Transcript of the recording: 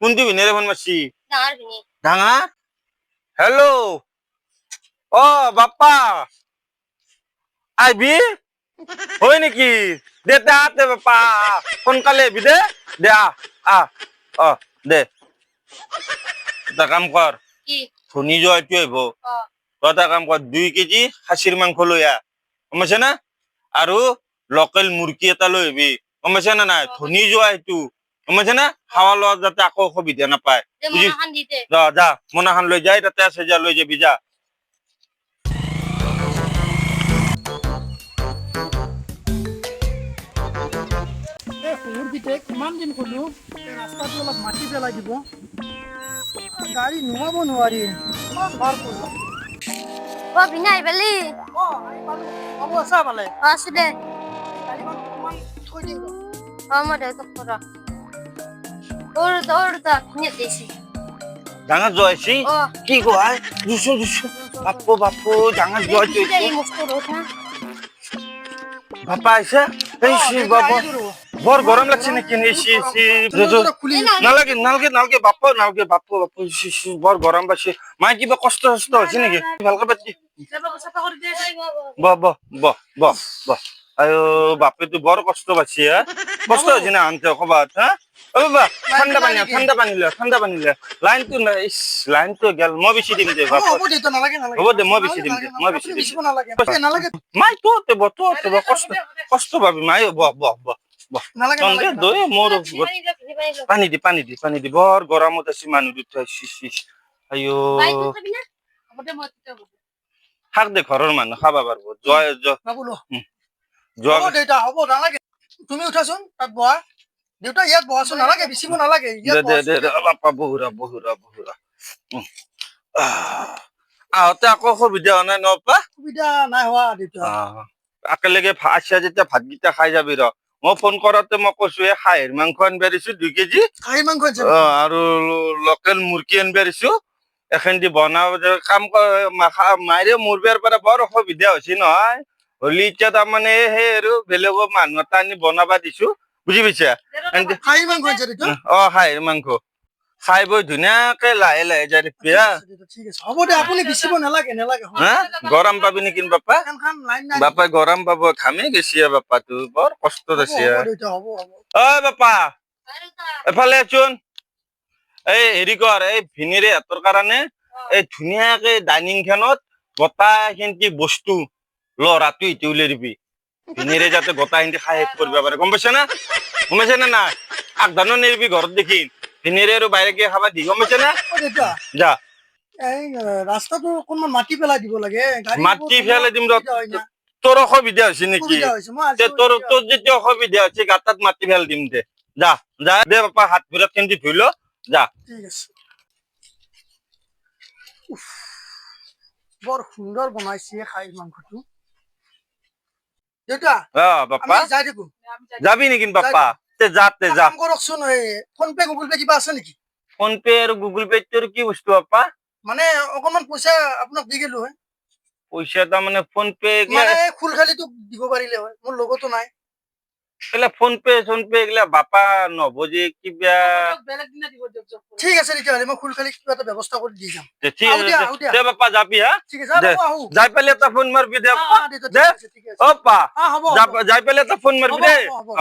কোনটো ভিনেৰে ফোন মাৰছি? ডাঙৰ ভিনি। ডাঙৰ। হেল্ল', অ বাপ্পা, আহিবি হয় নেকি? দে দে, আহ দে বাপ্পা, আহ। সোনকালে আহিবি দে। দে, আহ আহ। অ দে, এটা কাম কৰ। কি? ধনী জোৱাইটো আহিব। তই এটা কাম কৰ, 2 কেজি খাচীৰ মাংস লৈ আহ, গম পাইছে না? আৰু লোকেল মুৰ্গী এটা লৈ আহিবি, গম পাইছে না নাই? ধনী জোৱাই সেইটো, গম পাইছে না? খাৱা লোৱা যাতে আকৌ অসুবিধা নাপায়। দে। মোনাখান দি দে। যা যা, মোনাখান লৈ যাই, তাতে আছে, যা লৈ যাবি যা। এই শহুৰ পিতেক, ইমান দিন ক'লো এই ৰাস্তাটো অলপ মাটি পেলাই দিব, গাড়ী নোমাব নোৱাৰি, ইমান বাৰ ক'লো। অ ভিনি, আহি পালি? অ, আহি পালো। বাবু, আছা ভালে? অ, আছো দে। গাড়ীখন অকণমান থৈ দিওঁ ৰ। অ, মই দেউতাক কৰ দৌৰ দৌৰ, ভিনি দিছি। ডাঙৰ জোৱাইছি? অ। কি কোৱা? দুছো দুছো, বাপু বাপু, ডাঙৰ জোৱাইটো। এই মস্ত ৰ'দ না। বাপা আহিছে। এই অ, চি দেউতা, বাবা, আহিলো ৰ'ব। বৰ গৰম লাগছে নেকি? Itchy itchy. দৰ্জাটো খুলি। নালাগে নালাগে নালাগে বাপু, নালাগে বাপু বাপু। ইচ, ইচ, বৰ গৰম পাইছে। মায়ে কিবা কষ্ট চষ্ট হৈছে নেকি? ভালকে পাতি ব ব ব ব ব। আয়ো বাপেতো বৰ কষ্ট পাইছে। হা, কষ্ট হৈছে না আনতে ক'বাত? হা, অ বাবা, ঠাণ্ডা পানী, ঠাণ্ডা পানী লৈ, ঠাণ্ডা পানী লৈ। লাইনটো নাই, ইচ, লাইনটো গেল। মই বেছি দিম দে। হ'ব। বাপু। হ'ব দেউতা, নালাগে নালাগে। হ'ব দে, মই বেছি দিম দে, নালাগে, মই বেছি আপুনি দিম। বেচিব নালাগে, নালাগে। মাই তো ব তো ব, কষ্ট কষ্ট পাবি মাই। ব ব ব ব। নালাগে। দে। নালাগে। দৈ মোৰ। পানী ল, ভিনি পানী ল। পানী দি, পানী দি, পানী দি। বৰ গৰমত আছে মানুহ দুটা। ইচ ইচ ইচ, আয়ো। বাই, তই খাবি না? থাক দে, ঘৰৰ মানুহ খাব পাৰিব। যোৱা যোৱা। বাবু, ল। যোৱা। হ'ব দেউতা, হ'ব, নালাগে। তুমি উঠাচোন, তাত বহা। দেউতা, ইয়াত বহাচোন। নালাগে, বেচিব নালাগে, ইয়াত দে দে। বহাচোন। দে দে বাপা, বহুৰা বহুৰা বহুৰা। আহোঁতে আকৌ অসুবিধা হোৱা নাই ন বাপা? সুবিধা নাই হোৱা দেউতা। একেলগে আহিছা যেতিয়া ভাতকেইটা খাই যাবি ৰ। মই ফোন কৰোঁতে মই কৈছো, এই খাহীৰ মাংস আনিব দিছো 2 কেজি। খাহী মাংস আনিছে? অ, আৰু লোকেল মুৰ্গী আনিব দিছো। এখন দি বনাব কাম মায়েৰে মোৰ বিয়াৰ পৰা বৰ অসুবিধা হৈছে নহয়। হলি এতিয়া তাৰমানে সেই আৰু বেলেগৰ মানুহ এটা আনি বনাবা দিছো, বুজি পাইছা? খাহী মাংস আনিছে দেউতা? অ, খাহীৰ মাংস। খাই বৈ ধুনীয়াকে লাহে লাহে যাই থাকিবি হা। ঠিক আছে দেউতা, ঠিক আছে, হ'ব দে। আপুনি বেচিব নালাগে, নালাগে, হ'ব। হা, গৰম পাবি নেকি বাপা? ফেনখন লাইন নাই। বাপাই গৰম পাব, ঘামি গৈছে বাপাটো, বৰ কষ্টত হ'ব, আছে। হ'ব দেউতা, হ'ব হ'ব। ঐ বাপা। দেউতা। এফালে চোন, এই হেৰি কৰ, এই ভিনিৰে হাতৰ কাৰণে এই ধুনীয়াকে ডাইনিং খনত গোটাই বস্তু ল'ৰাটো ইটো উলিয়াই দিবি। ভিনিৰে যাতে গোটাইখিনি খাই শেষ কৰিব পাৰে, গম পাইছ না? গম পাইছে না নাই? আগধানো নেৰিবি ঘৰত দেখি, ভিনিৰে আৰু বাহিৰে গিয়ে খাবা দি, গম পাইছে না? অ দেউতা। যা। এই ৰাস্তাটো অকণমান মাটি পেলাই দিব লাগে, গাড়ী মাটি পেলাই দিম ৰ। অসুবিধা হয় না। তোৰ অসুবিধা হৈছে নেকি? অসুবিধা হৈছে মই আজি। তে তোৰ যেতিয়া অসুবিধা হৈছে, গাঁতাত মাটি ফেল দিম দে। যা যা দে বাপা, হাত ভৰিত কেন্দি ধুই ল, যা। ঠিক আছে। উফ, বৰ সুন্দৰ বনাইছে খাহী মাংসটো দেউতা। অ বাপা। আমি যাই থাকো। যাবি নেকি বাপা? তে যা, তে যা। কাম কৰকচোন, এই ফোন পে, গুগল পে কিবা আছে নেকি? ফোন পে আৰু গুগল পে তোৰ কি বস্তু বাপা? মানে অকণমান পইচা আপোনাক দি গেলো হয়। পইচা তাৰমানে ফোন পে? মানে খুলখালিটোক দিব পাৰিলে হয়, মোৰ লগতো নাই। এগিলা ফোন পে চোন পে এগিলা বাপা নহব যে কিবা। ঠিক আছে তেতিয়াহ'লে, মই খুলখালিক কিবা এটা ব্যৱস্থা কৰি দি যাম। দে, ঠিক আহো দিয়া, আছে। আহো দিয়া। দে বাপা, যাবি হা। ঠিক আছে। দে। বাবু, আহো। যাই পেলে এটা ফোন মাৰবি দে। অ, দেউতা, দে। ঠিক আছে, ঠিক আছে। অ পা। অ, হ'ব। যাই পেলে এটা ফোন মাৰবি হ'ব। দে। হ'ব, হ'ব।